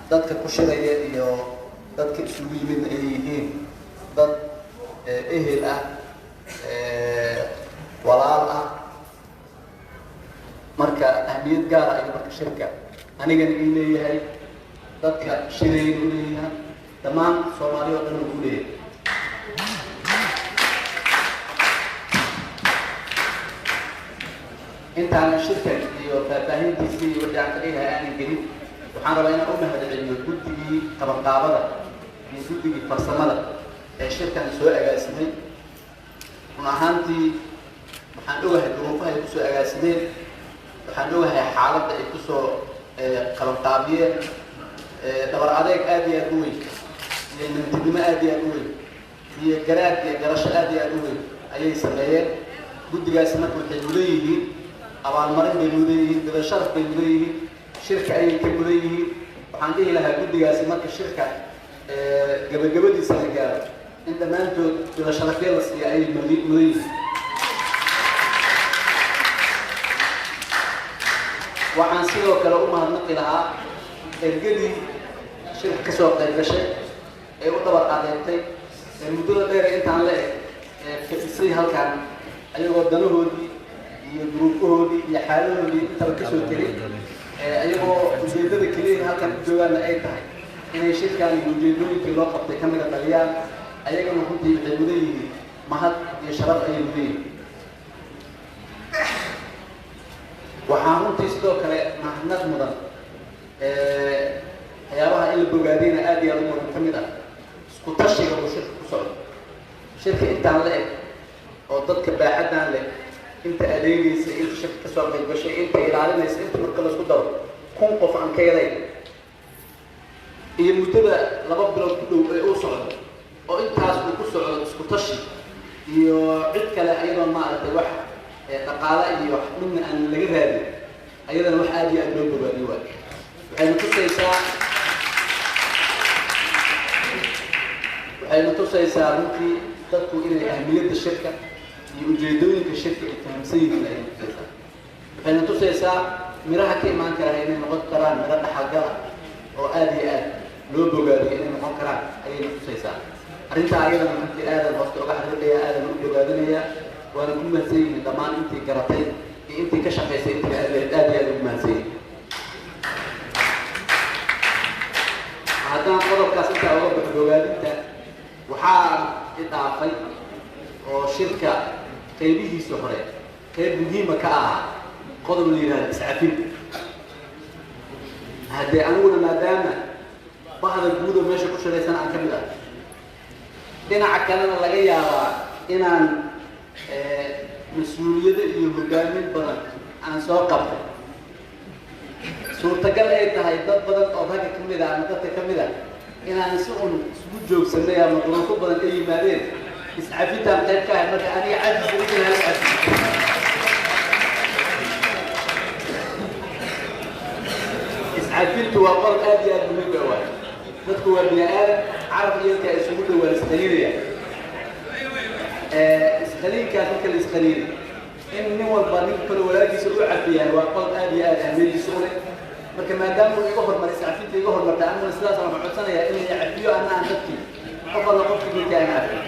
Dadka ku shiraya iyo dadka isugu yimidna ay yihiin dad ehel ah, walaal ah. Marka ahmiyad gaara ayuu marka shirka anigana ii leeyahay, dadka shirayna u leeyahay, dhammaan Soomaali oo dhan uu leeyahay. Intaanan shirkan iyo faahfaahintiisii iyo wixii aan ka dhigahay aanan gelin, waxaan rabaa inaan u mahadceliyo guddigii qabanqaabada iyo guddigii farsamada ee shirkan soo agaasimay. Run ahaantii waxaan ogahay duruufaha ay kusoo agaasimeen, waxaan ogahay xaaladda ay kusoo qabanqaabiyeen. Dhabar adeeg aada iyo aada u weyn iyo nintinimo aada iyo aada u weyn iyo garaad iyo garasho aada iyo aada u weyn ayay sameeyeen guddigaasi. Marka waxay mudan yihiin abaalmarin bay mudan yihiin, daba sharaf bay mudan yihiin, shirka ayay ka mudan yihiin. Waxaan dhihi lahaa guddigaasi marka shirka gabagabadiisa la gaaro in dhammaantood daba sharafyo la siiya ayay mudan yihiin. Waxaan sidoo kale u mahadnaqi lahaa ergadii shirka kasoo qayb gashay ee u dhabar adeegtay ee muddada dheer intaan la eg ee fadhisay halkan, ayagoo danahoodii iyo duruufahoodii iyo xaalahoodii intaba kasoo tegay, ayagoo ujeeddada keliya halkan u joogaanna ay tahay inay shirkan iyo ujeedooyinkii loo qabtay ka mida dhaliyaan. Ayagana runtii waxay mudan yihiin mahad iyo sharaf ayay mudan yihiin. Waxaan runtii sidoo kale mahadnaq mudan, waxyaabaha in la bogaadiyna aada iyo aada u mudan ka mid ah, isku tashiga uu shirka ku socdo. Shirka intaan la eg oo dadka baaxaddan leh, inta adeegaysa, inta shirka kasoo qayb gashay, inta ilaalinaysa, inta marka laisku daro 1000 qof aan ka yaray, iyo muddada 2 bilood ku dhow ee uu socdo, oo intaas uu ku socdo isku tashi iyo cid kale ayadoon maaragtay wax dhaqaale iyo midna aan laga raadin, ayadana wax aada iyo aada loo bogaadiyo waay. Waxayna tusaysaa runtii dadku inay ahmiyadda shirka iyo ujeedooyinka shirka ay fahamsan yihiin ayay tusaysaa. Waxayna tusaysaa miraha ka imaan karaa inay noqon karaan miro dhaxalgala oo aada iyo aad loo bogaadiyo inay noqon karaan ayayna tusaysaa. Arrintaa ayadana runtii aadan hoosta uga xariiqaya, aadan u bogaadinaya, waana ku mahadsan yihiin dhammaan intii garatay iyo intii ka shaqaysay, intii aad aad iyo aad ugu mahadsan yihiin. Haddaan qodobkaas intaa uga baxo bogaadinta, waxaa i dhaafay oo shirka qaybihiisa hore qayb muhiima ka ahaa qodob la yidhahdo iscafin. Haddee aniguna maadaama bahda guud oo meesha ku shiraysan aan ka mid ah, dhinaca kalena laga yaabaa inaan mas-uuliyado iyo hogaamin badan aan soo qabtay, suurtagal ay tahay dad badan oo ragga ka mid ah ama dadka ka mid ah inaan si un isugu joogsanay ama duruufo badan ay yimaadeen, iscafintaan qayb ka ahay. Marka aniga cafis idinkan hala cafiyo. Iscafintu waa qodob aad iyo aada muhiim u ah. Dadku waa bini aadam, carab iyo ilka isugu dhow waa isqaniinaya. Isqaniinkaas marka la isqaniinay in nin walba nin kale walaalkiisa u cafiyaan waa qodob aada iyo aada ahmiyadiisa u leh. Marka maadaama uu iga hormaray iscafinta iga hormartay, aniguna sidaas aan codsanayaa in la cafiyo, anna aan dadkii qof alla qofkii markii aan cafiyo.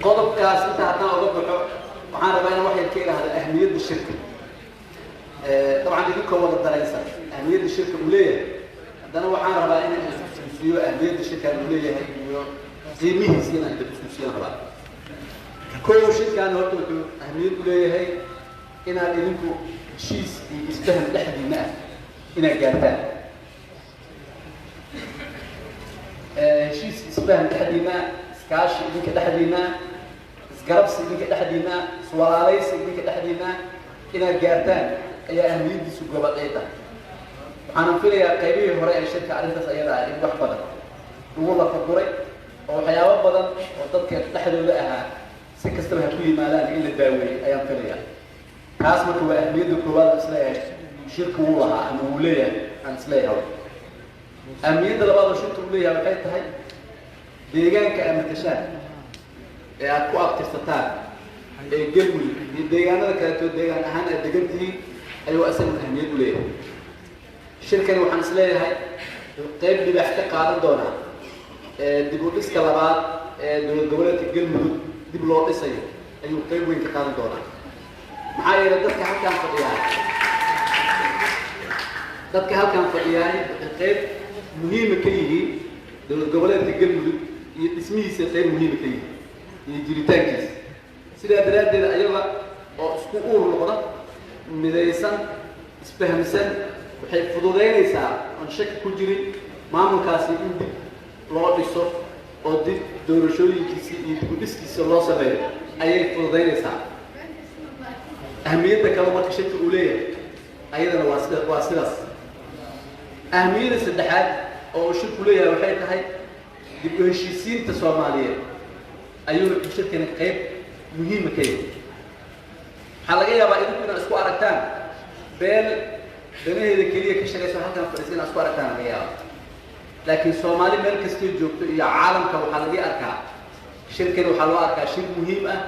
Qodobkaas inta haddaan uga baxo, waxaan rabaa inaan wax yar ka idhaahdo ahmiyadda shirka. Dabcan idinkoo wada dareensan ahmiyadda shirka uu leeyahay, haddana waxaan rabaa inaan isxusuusiyo ahmiyadda shirkan uu leeyahay iyo qiimihiisa inaan idin xusuusiyaan rabaa. Kow, shirkan horta wuxuu ahmiyad u leeyahay inaad idinku heshiis iyo isfaham dhexdiina ah inaad gaartaan, heshiis isfaham dhexdiina, iskaashi idinka dhexdiina, isgarabsi idinka dhexdiina, iswalaalaysi idinka dhexdiina inaad gaartaan ayaa ahmiyaddiisu gobad ay tahay. Waxaanan filayaa qaybihii hore ee shirka arrintaas ayada ah in wax badan lagu lafaguray oo waxyaabo badan oo dadka dhexdooda ahaa si kastaba ha ku yimaadaan in la daaweeyey ayaan filayaa. Taas marka waa ahmiyadda koowaad aan isleeyahay shirku wuu lahaa ama wuu leeyahay aan isleeyahay. Ahmiyadda labaad oo shirka uu leeyahay waxay tahay deegaanka aad matashaan ee aad ku abtirsataan ee Galmudug iyo deegaanada kaleeto deegaan ahaan aad degan tihiin ayuu isaguna ahmiyad u leeyahay. Shirkani waxaan is leeyahay qeyb libaax ka qaadan doonaa dib u dhiska labaad ee dowlad goboleedka Galmudug dib loo dhisayo ayuu qeyb weyn ka qaadan doonaa. Maxaa yeelay dadka halkaan fadhiyaay waxay qeyb muhiima ka yihiin dowlad goboleedka Galmudug iyo dhismihiisa, qeyb muhiima ka yihiin iyo jiritaankiisa. Sidaa daraaddeed, ayaga oo isku uur noqda, midaysan, isfahamsan, waxay fududeynaysaa oon shaki ku jirin maamulkaasi in dib loo dhiso oo dib doorashooyinkiisi iyo dib u dhiskiisa loo sameeyo ayay fududeynaysaa. Ahmiyadda kale marka shaki uu leeyahay ayadana waa sidaas. Ahmiyadda saddexaad oo uu shirku leeyahay waxay tahay dib u heshiisiinta Soomaaliyeed ayuu shirkani qayb muhiima ka yahay. Waxaa laga yaabaa idinku inaad isku aragtaan beel danaheeda keliya ka shaqayso halkan fadhiisa inaad isku aragtaan laga yaaba, laakiin Soomaali meel kastoo joogto iyo caalamka waxaa laga arkaa shirkani, waxaa loo arkaa shir muhiim ah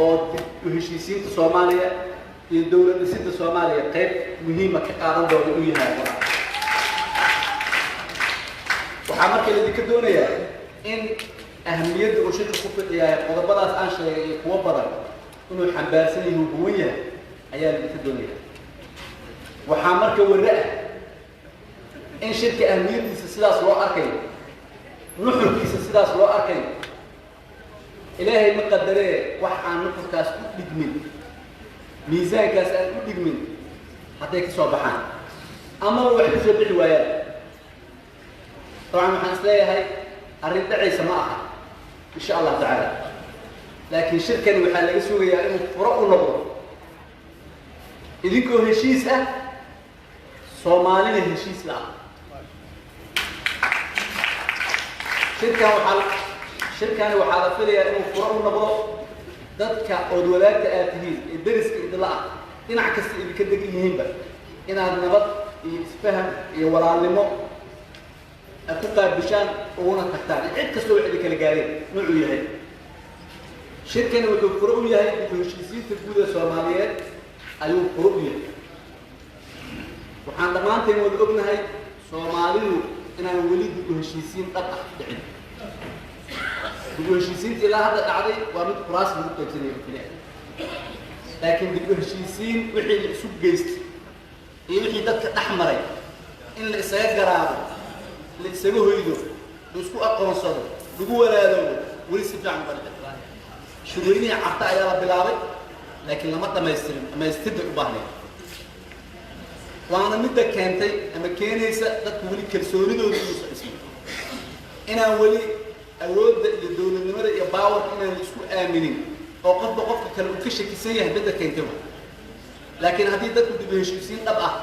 oo dib u heshiisiinta Soomaaliya iyo dowlad dhisidda Soomaaliya qayb muhiima ka qaadan doona uu yahay. Waxaa marka laidinka doonayaa in ahmiyadda uu shirka ku fidhiyahay, qodobadaas aan sheegay iyo kuwo badan, inuu xambaarsan yahay, uu huwan yahay ayaa laidinka doonaya. Waxaa marka warre ah in shirka ahmiyaddiisa sidaas loo arkayo, nuxurkiisa sidaas loo arkayo. Ilaahay ma qadaree wax aan nuxurkaas u dhigmin, miisaankaas aan u dhigmin hadday ka soo baxaan amaba wax ka soo bixi waayaan, dabcan waxaan is leeyahay arrin dhacaysa ma aha, insha Allahu tacaala. Laakiin shirkani waxaa laga sugayaa inuu furo u noqdo idinkoo heshiis ah, Soomaalina heshiis la ah. Shirkani waxaa la filayaa inuu furo u noqdo dadka ood wadaagta aad tihiin ee deriska idinla ah, dhinac kasta idinka degan yihiinba, inaad nabad iyo isfaham iyo walaalnimo aad ku qaabishaan uguna tagtaan cid kastoo wax idin kala gaareen nuucuu yahay. Shirkani wuxuu furo u yahay dib u heshiisiinta guud ee Soomaaliyeed ayuu furo u yahay. Waxaan dhammaanteen wada ognahay Soomaalidu inaan weli dib u heshiisiin dhab ah dhicin. Dib u heshiisiinta ilaa hadda dhacday waa mid kuraas lagu qaybsanayo oo keliya, laakiin dib u heshiisiin wixii la isu geystay iyo wixii dadka dhex maray in la isaga garaabo, la isaga hoydo, la isku aqoonsado, lagu walaadoobo, weli si fiican uga dhicin. Shirweynihii Carta ayaa la bilaabay, laakiin lama dhamaystirin, dhamaystir bay u baahnayd. Waana midda keentay ama keenaysa dadku weli kalsoonidooda inuusan dhismin, inaan weli awoodda iyo dowladnimada iyo power ka inaan la isku aaminin oo qofba qofka kale uu ka shakisan yahay midda keentay wa. Laakiin haddii dadku dib u heshiisiin dhab ah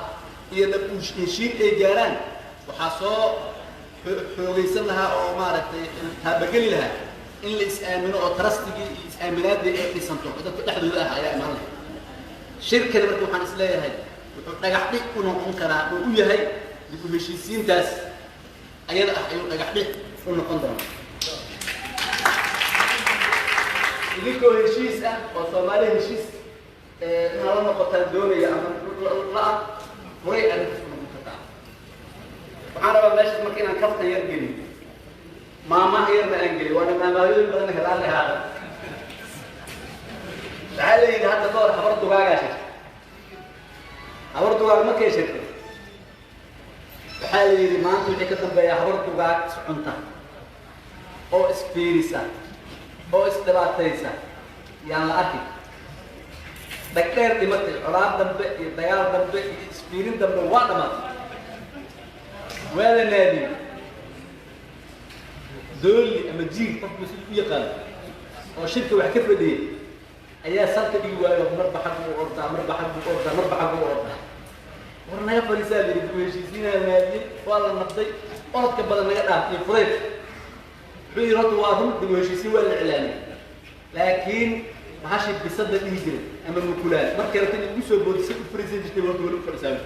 iyo dhab u heshiin ay gaaraan, waxaa soo xoogaysan lahaa oo maaragtay taabageli lahaa in la is-aamino oo trust igii iyo is-aaminaadii ay dhisanto oo dadka dhexdooda ah ayaa imaan lahay. Shirkani marka waxaan is leeyahay wuxuu dhagax dhig u noqon karaa oo u yahay dib u heshiisiintaas ayada ah ayuu dhagax dhig u noqon doonaa. Idinkoo heshiis ah oo Soomaaliya heshiis inaad la noqotaan doonaya ama la-ah furay arrintaas ku noqon kartaa. Waxaan rabaa meeshaas marka inaan kaftan yar geliyo, maamaha yarna aan geliyo, waana maamaayooyin badan helaan lahaada. Waxaa la yidhi hadda kahor habar dugaagaa sheegtay. Habar dugaag markay sheegtay waxaa la yidhi maanta wixii ka dambeeya habar dugaag iscunta oo isfiirisa oo isdhibaataysa yaan la arkin. Dhagdheer dhimatay, colaad dambe iyo dagaal dambe iyo isfiirin dambe waa dhamaatay. Waa la naadiyey dooli ama jiir, qofku sida u yaqaano, oo shirka wax ka fadhiyey ayaa salka dhigi waayo. Marba xag buu ordaa, marba xag buu ordaa, marba xag buu ordaa. War naga fadhiisaa la yidhi, dib u heshiisiinaa naadiyey, waa la nabday, orodka badan naga dhaaf iyo fudayd. Wuxuu yidhi horta waa run, dib u heshiisiin waa la iclaamiyey, laakiin bahashii bisada dhihi jiray ama mukulaan markay rabta inay igu soo boodisay u fariisan jirtay, horta weli u fadhisaa.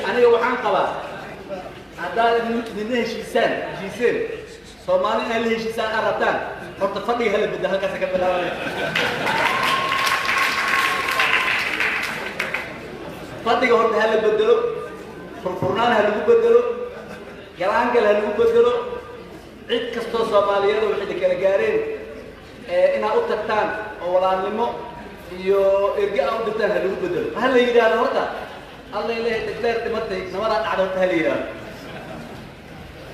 Aniga waxaan qabaa haddaad idinla heshiisaan, heshiiseen Soomaali inaad la heshiisaan aad rabtaan, horta fadhiga hala bedda, halkaasa ka bilaabanaya. Fadhiga horta ha la bedelo, furfurnaan ha lagu bedelo, galaangal ha lagu bedelo. Cid kastoo Soomaaliyeed waxay kala gaareen inaad u tagtaan oo walaalnimo iyo erge aa u dirtaan ha lagu bedelo. Ha la yidhaahdo horta, Allay leeyahay, dhegdheer dhimatay, nabadaa dhacda, horta ha la yidhaahdo.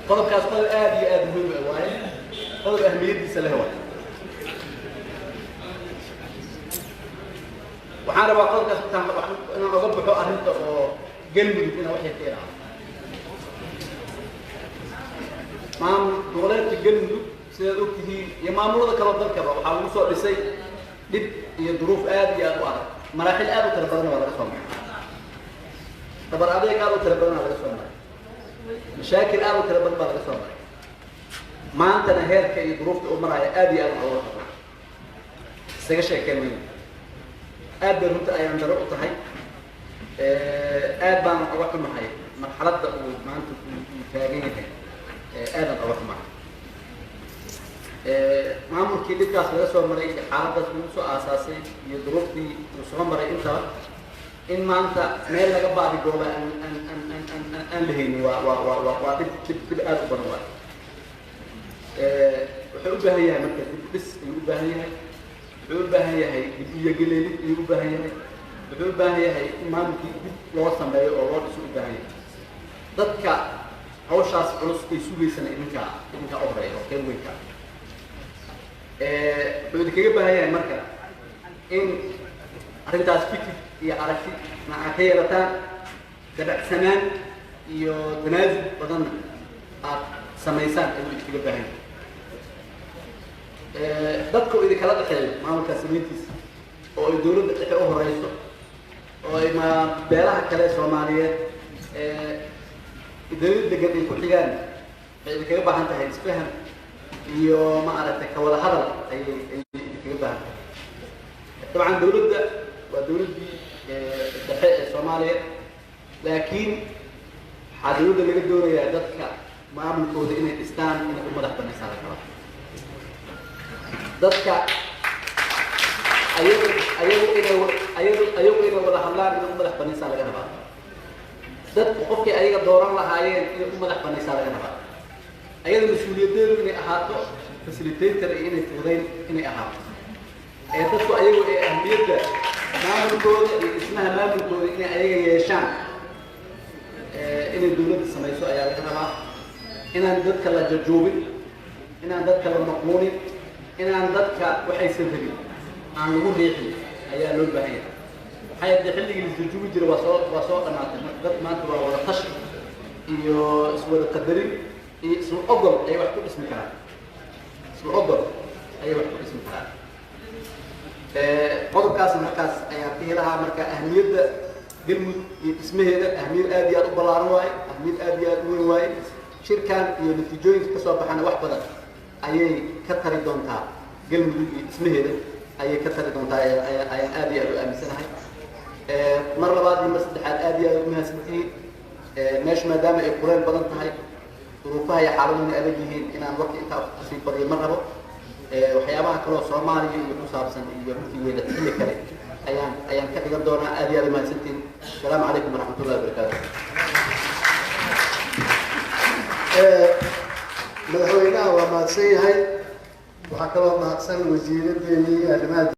Qodobkaas qodob aad iyo aad muhiim u waaye, qodob ahmiyadiisa leh waay. Waxaan rabaa qodobkaas intaan inaan oga baxo arrinta oo Galmudug inaan waxay ka idhaahdo. Maamul goboleedka Galmudug, sidaad ogtihiin, iyo maamulada kaloo dalkaba, waxaa lagu soo dhisay dhib iyo duruuf aad iyo aad u adag. Maraaxil aad u tira badanna waa laga soo maray, dabar adeeg aad u tira badanaa laga soo maray, mashaakil aad u tira badan baa laga soo maray. Maantana heerka iyo duruufta u maraya aad iyo aad looga qabo, isaga sheekeen mayno. Aad bay runta ayaan daro u tahay, aad baan uga xumahay marxaladda uu maanta uu taagan yahay, aadan uga xumahay. Maamulkii dhibkaas laga soo maray iyo xaaladdaas lagu soo aasaasay iyo duruuftii uu soo maray intaba, in maanta meel laga baadigooba aan aan aan aan aan aan la haynin, waa dhib aad u badan waay. Wuxuu u baahan yahay marka dib u dhis ayuu u baahan yahay, wuxuu u baahan yahay dib u yagaleelid ayuu u baahan yahay, wuxuu u baahan yahay in maamulkii dib loo sameeyo oo loo dhiso u baahan yahay. Dadka hawshaas culus ay sugaysana idinkaa u horeeya oo qeyb weynka. Wuxuu idinkaga baahan yahay marka in arrintaas fikir iyo aragti na aad ka yeelataan, dabacsanaan iyo tanaasul badanna aad samaysaan ayuu idinkaga baahan yahay. Dadka uu idinkala dhexeeyo maamulkaas samayntiisa, oo ay dawladda dhexe u horeyso, oo ay ma beelaha kale Soomaaliyeed dawlad degan ay ku xigaan, waxay idinkaga baahan tahay isfaham iyo, ma aragtay, ka wada hadal ayay idinkaga baahan tahay. Dabcan dawladda waa dawladdii dhexe ee Soomaaliya, laakiin waxaa dawladda laga doonayaa dadka maamulkooda inay dhistaan inay u madax banaysaa la rabaa. Dadka ayagu ayagu inay ayagu ayagu inay wada hadlaan inay u madax banaysaa laga rabaa. Dadku qofkii ayaga dooran lahaayeen inay u madax banaysaa laga rabaa. Ayada mas-uuliyaddeedu inay ahaato facilitator iyo inay fududayn inay ahaato, ee dadku ayagu ee ahmiyadda maamulkooda iyo dhismaha maamulkooda inay ayaga yeeshaan, inay dawladda samayso ayaa laga rabaa. Inaan dadka la jajuubin, inaan dadka la maquunin, inaan dadka waxaysan rabin aan lagu riixin ayaa loo baahan yahay. Maxaa yeele xilligii la isjajuubi jiray waa soo dhamaatay. Marka dad maanta waa wada tashi iyo iswada qadarin iyo isla ogol ayay wax ku dhismi karaan, isla ogol ayay wax ku dhismi karaan. Qodobkaasna markaas ayaan dhihi lahaa. Marka ahmiyadda Galmudug iyo dhismaheeda ahmiyad aad iyo aad u ballaaran waaye, ahmiyad aad iyo aad u weyn waaye. Shirkan iyo natiijooyinka kasoo baxana wax badan ayay ka tari doontaa Galmudug iyo dhismaheeda ayay ka tari doontaa, ayaan aad iyo aad u aaminsanahay. Mar labaad iyo mar saddexaad aad iyo aad u mahadsantihiin. Meeshu maadaama ay kuleyl badan tahay, duruufaha iyo xaaladuna adag yihiin, inaan warka intaa kasii badiyo ma rabo. Waxyaabaha kaloo Soomaaliya iyo ku saabsan iyo runtii weyna xilli kale ayaan ka dhigan doonaa. Aad iyo aad umahadsantihiin. Asalaamu calaykum waraxmatullahi wabarakaatu. Madaxweynaha waa mahadsan yahay. Waxaa kaloo mahadsan wasiiradeenii arrimaha.